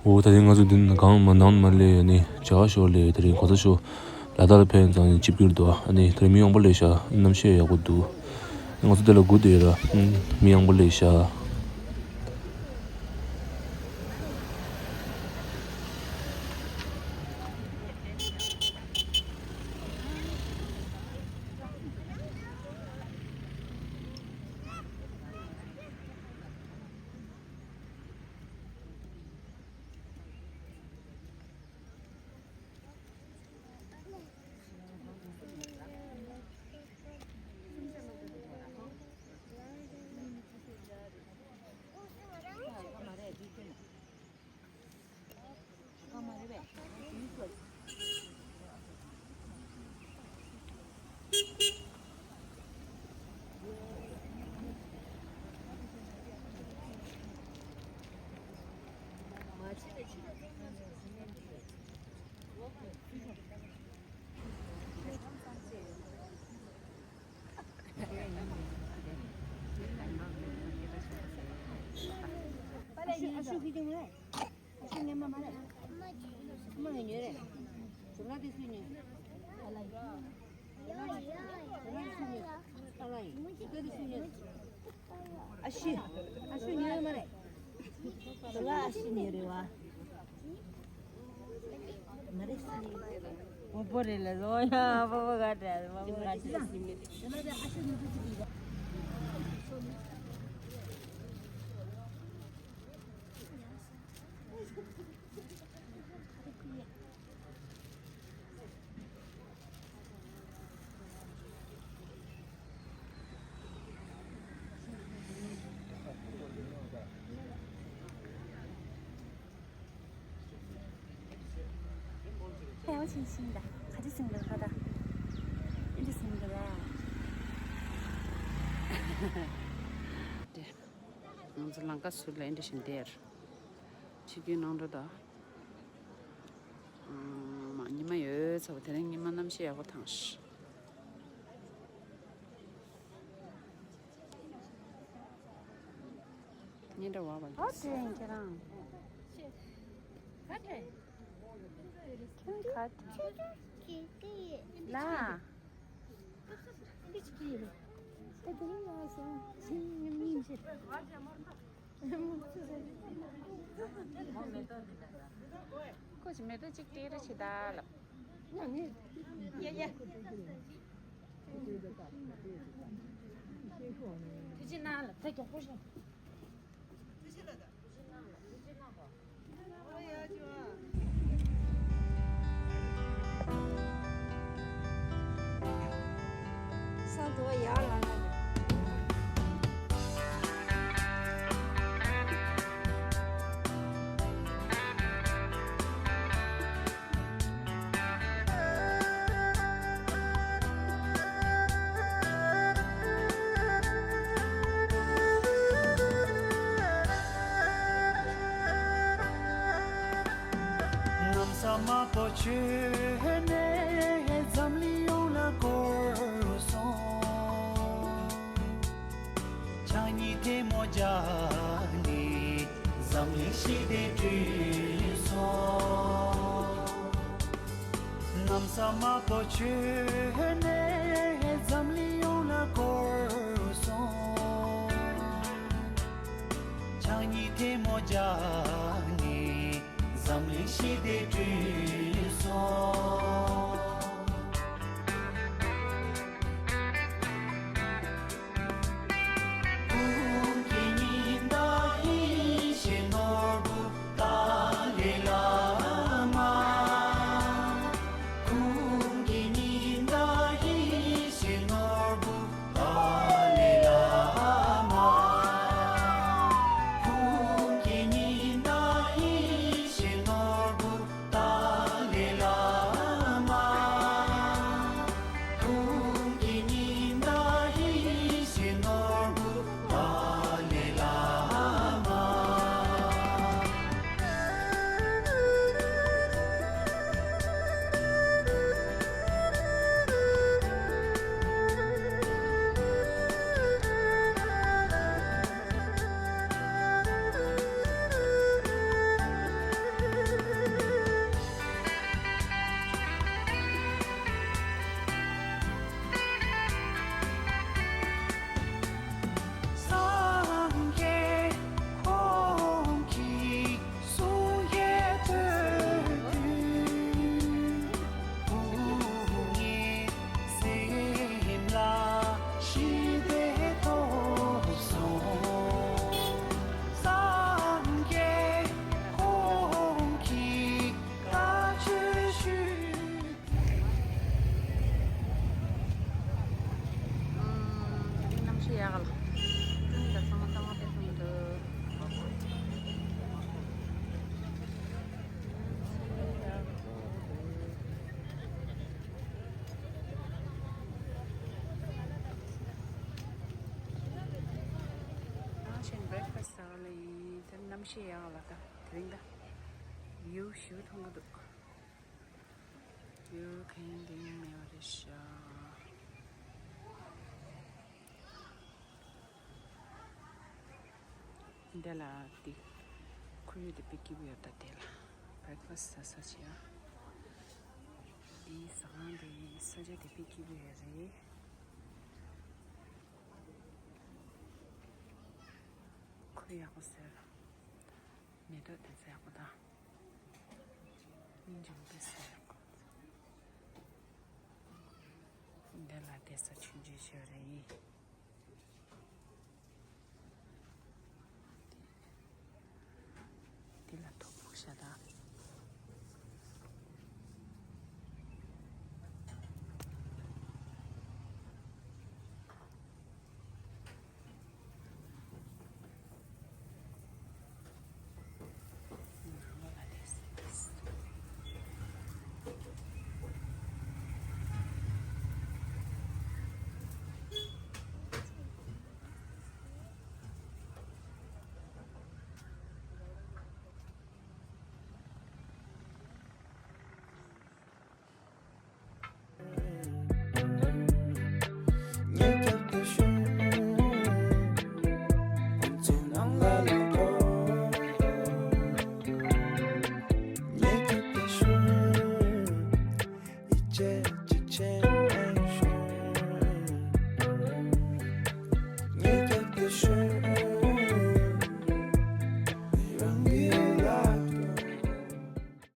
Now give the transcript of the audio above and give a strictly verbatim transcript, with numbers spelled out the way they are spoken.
འོ་ད་རིང་ང་ཚོ་འདི་ནས་གང་མ་ནང་མ་ལས་ནི་བྱ་བ་ཤོར་ལས། ད་རིང་གོ་ས་ཤོར་ལ་དྭགས་ལ་ཕན་ཙང་ནི་ཆིབས་བསྒྱུར་འདུག་ཨ་ནི་ད་རིང་མི་ཡོང་པ་ལས་ཤ་གནམ་གཤིས་ཡག་པོ་འདུག་ང་ཚོ་འདི་ལ་སྒུག་བསྡད་ཡོད་ར། མི་ཡོང་པ་ལས་ཤ། ཨ་ཤུ་ཁྱེད་ཀྱི་ངོས། ཨ་ཤུ་ཉན་མ་མ་རེད། ཨ་མ་ངས་ཉོས་རེད། བྱུང་ན་དེ་སུས་ཉོས། ཨ་ལ་ཡིན། བྱུང་ན་དེ་སུས་ཉོས། ཨ་ལ་ཡིན། བྱུང་ན་དེ་སུས་ཉོས། ཨ་ཤི། ཨ་ཤུ་ཉོས་མ་རེད། བྱུང་ན་ཨ་ཤི་ཉོས་རེད་བ། མ་རེད་སི། སྤོ་བོ་རེད་ལ་ལོ་ཡ་སྤོ་བོ་ག་འདྲ་སྤོ་བོ་ག་འདྲ། ཡང་ཕྱིན་ཕྱིན་ད་ག་ཅི་ཟིན་འདུག་ག་ད། ཨེ་འདྲ་ཟིན་འདུག་ག་ང་ཚོ་ལམ་ཁ་ཟུར་ལ་ཨེ་འདྲ་བཞིན་བསྡད། ཆིབས་བསྒྱུར་གནང་འགྲོ་ད། ཨ་མ་ཉི་མ་ཡོད་ཚ་བ། དེ་རིང་ཉི་མ་གནམ་གཤིས་ཡག་པོ་ཐང་ཤག་ཉིན་གྲངས་བར་བར། ཨོ་དྲན་ཁྱེད་རང་། ག་དྲན། ཁྱོད་ག་དྲན། ལ། འདི་ཅི་ཡིན། ཨེ་དེ་རིང་ཡོང་སོང་། ཕྱིན་ཉིན་མིན་ཅི། ཁོ་ཅི་མེ་ཏོག་ཅིག་སྤྲད་རེ་བྱེད་ད་ལབ། ཡ་ཡ། ཐུགས་རྗེ་གནང་ལ་ད་མགྱོགས་པོ་ཞིག་གནམ་ས་དམར་པོ་བྱོན་ནས་འཛམ་གླིང་ཡོངས་ལ་བསྐོར་སོང་། ཕྱག་གཉིས་ཐལ་མོ་སྦྱར་ནས་འཛམ་གླིང་ཞི་བདེ་བསྐྲུན་སོང་། གནམ་ས་དམར་པོ་བྱོན་ནས་འཛམ་གླིང་ཡོངས་ལ་བསྐོར་སོང་། ཕྱག་གཉིས་ཐལ་མོ་སྦྱར་ནས་འཛམ་གླིང་ཞི་བདེ་བསྐྲུན་སོང་། བྷེག་ཕ་སི་ཟ་ག་ལ་ཡིན། དེར་གནམ་གཤིས་ཡག་ལ། ད་དེ་རིང་ད་བིའུ་ཞིག་མཐོང་གི་འདུག། བིའུ་གང་དེ་མེད་པ་རེད་ཤག། འདི་ལ་དེ་ཁོར་ཡུག་དེ་དཔེ་སྐྱིད་པོ་ཡོད། ད་དེ་ལ་བྷེག་ཕ་སི་ཟ་ས་བྱས། འདིའི་ཟ་ཁང་དེ་ས་ཆ་དེ་དཔེ་སྐྱིད་པོ་ཡོད་རེད། ཁོ་ཡག་པོ་ཟེར། མེ་ཏོག་དེ་ཚོ་ཡག་པོ་དང་། སྙིང་རྗེ་མོ་དཔེ་ཟེར་ཡག་པོ། འདི་ལ་བསྡད་ས་ཆུང་ཆུང་ཞིག་རེད། འདི་ལ་ཐོག་ཕོག་ཤ་དང་།